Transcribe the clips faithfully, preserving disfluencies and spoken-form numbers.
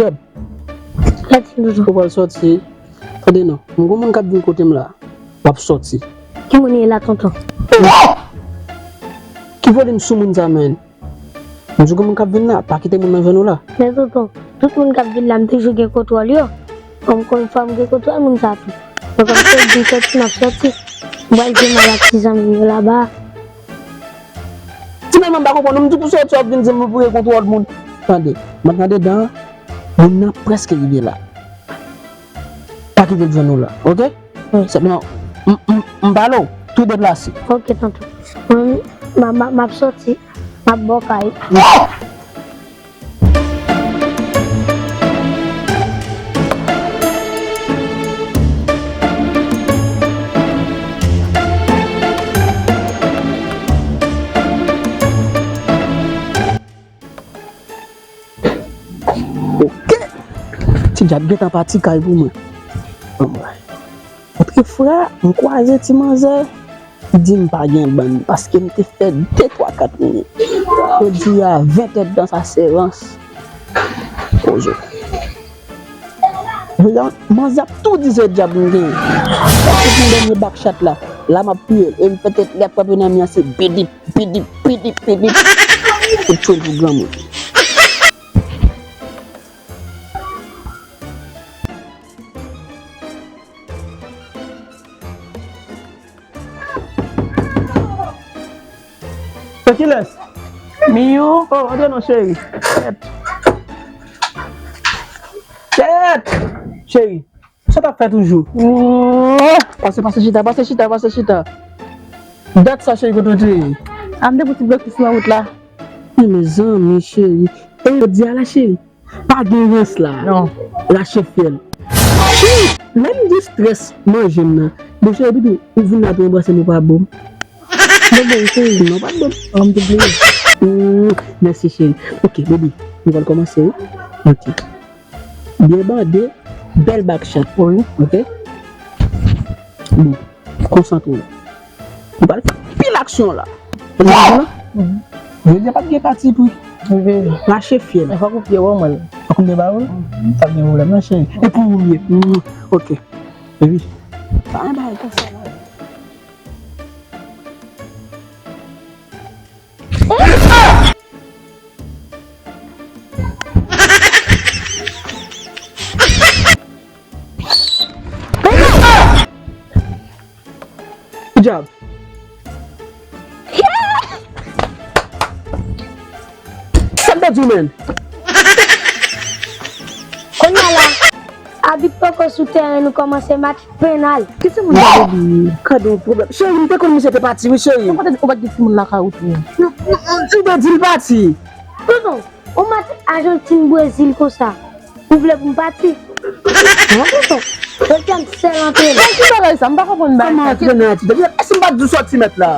Djab, ou pral sòti. Tande non, m gon moun k ap vin kote m la. W ap sòti. Ki moun ye la, tonton? Ki volim sou moun sa, menn? M di w gon moun k ap vin la, pa kite moun nan jwenn ou la. Men tonton, tout moun k ap vin la, m toujou gen kontwòl yo. Fò m konn, fò m gen kontwòl moun sa tou. Mwen konn se di sòti, m ap sòti. M pral jwe mal ak ti zanmi m yo laba. Ti menm m pa konprann, m di pou sòti, w ap vin di m pou gen kontwòl moun. Tande, m ap nan dedan, moun nan prèske rive la. Pa kite l jwenn ou la, oke? Wi. Senpleman, m, m, m pale w, tou deplase. Oke, tonton. Mwen, m, m, m ap sòti, m ap ba w kay. Oke. Ti djab gentan pati kay pou mwen. Anmwey. Epi frè, m kwaze ti manzè, li di m pa gen bann, paske m te fè de, twa, kat minit. Jodi a, ven tèt dan sa se rans. Poze. Jodi a, manzè ap tou di se djab m genyen. Paske pou dènye bak chat la, la m ap touye l. E m fè tèt li ap frape nan mi an, se bidip, bidip, bidip, bidip. Ou tchwe l pou granmoun. Se kilès? Miyou. Oh, antre non, cheri. Kèt. Kèt. Cheri, sa w t ap fè toujou? Oh. Pase, pase chita, pase chita, pase chita. Dat sa, cheri, kote w te ye? A, m te pou ti blokis nan wout la. Men mezanmi, cheri. E jodi a la, cheri. Pa gen rans la. Non. Rache fyèl. Cheri, lè m gen strès manje m nan. Bon, cheri, epi tou, ou vin la tou anbrase m, ou pa bon. Mwen bon, cheri. Non, ou pa bon. An, m te bliye. Mm, mèsi, cheri. Oke, baby, nou pral kòmanse, wi. Oke. Byen bande, bèl bak chat. Wi. Oke? Bon, konsantre w. Nou pral fè anpil aksyon la. Ou konprann la? Mhm. Jodi a p ap gen patipri. Wi. Rache fyèl. Fòk ou pye wè mwen. Fòk ou pye ba ou? Mhm. Pa gen pwoblèm non, cheri. E pou ou m ye. Mm, oke. Baby. Pa gen bagay konsa la. Good job. Sa m te di w, menn? Kounye a la, abit poko sou teren, nou kòmanse match. Penal. Ki timoun sa, baby? Gade yon pwoblèm. Cheri, m te konn misye te pati, wi, cheri. Ou pa t, ou pa t gen timoun lakay ou tou? M te di l pati. Tonton, yon match Ajantin Brezil konsa. Ou vle pou m pati? Non, tonton. Yo te fè m sèl antre. Ki bagay sa? M pa konprann bagay sa. Kòman antre nan atitid? Èske m pa t di w sòti mèt la?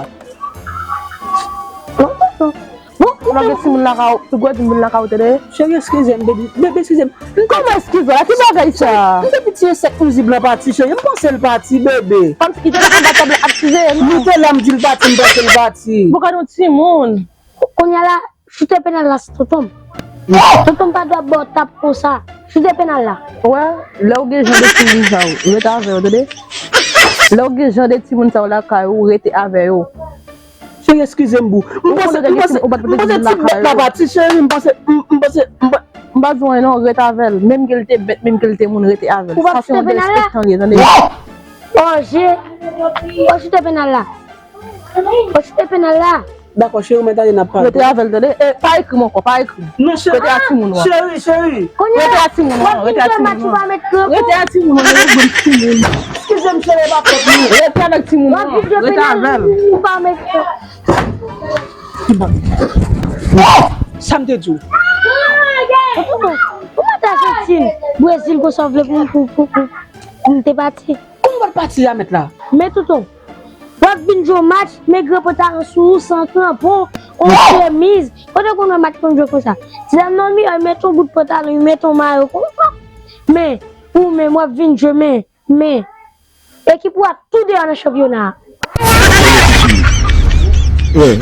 Non, tonton. Bon, ou pa gen timoun lakay ou, piga w di m vin lakay ou, tande. Cheri, eskize m, baby. Baby, eskize m. Kòman eskize w la? Ki bagay sa? M te di ti ensèk nwizib lan pati, cheri. M panse l pati, bebe. Kòmsi ki te anba tab la ap size, non? Nou te la, m di l pati, m panse l pati. Bon, gade yon timoun. Kounye a la, choute penal la, se tonton m. Tonton m pa dwe ap ba w tap konsa. Choute penal la. Ou wè, lè w gen jan de timoun sa yo, rete avè yo, tande. Lè w gen jan de timoun sa yo lakay ou, rete avè yo. Cheri, eskize m bou. M panse, m panse, m panse ti bèt la pati, cheri. M panse, m, m panse, m pa, m pa di w anyen non, rete avè l. Menm ke l te bèt, menm ke l te moun, rete avè l. Ou pa choute penal la? Sa se yon derespektan li ye, tande. O je, o choute penal la. O choute penal la. Dakò, cheri, mwen tande n ap pale. Rete avè l, tande. E, pa ekri m ankò, pa ekri m. Non, cheri. Rete a timoun ou a. Cheri, cheri. Rete a timoun ou a, rete a timoun ou a. Rete a timoun ou a, rete a timoun. Eskize m, cheri, e pa fòt mwen. Rete avèk timoun ou a, rete avè l. Ou pa met. Sa m te di w. Ou pa t Ajantin, Brezil konsa w vle pou, pou, pou, pou, pou m te pati. Kòman w pa t pati a mèt la? Men tonton, w ap vin jwe yon match, men gran pantalon sou ou, san kranpon, yon chemiz. Kote w konn wè match konn jwe konsa? Ti dam nan, li mete yon bout pantalon, li mete yon mayo konsa. Men, ou menm, w ap vin jwe, men, men. Ekip ou a tou deyò nan chanpyona a. Wi.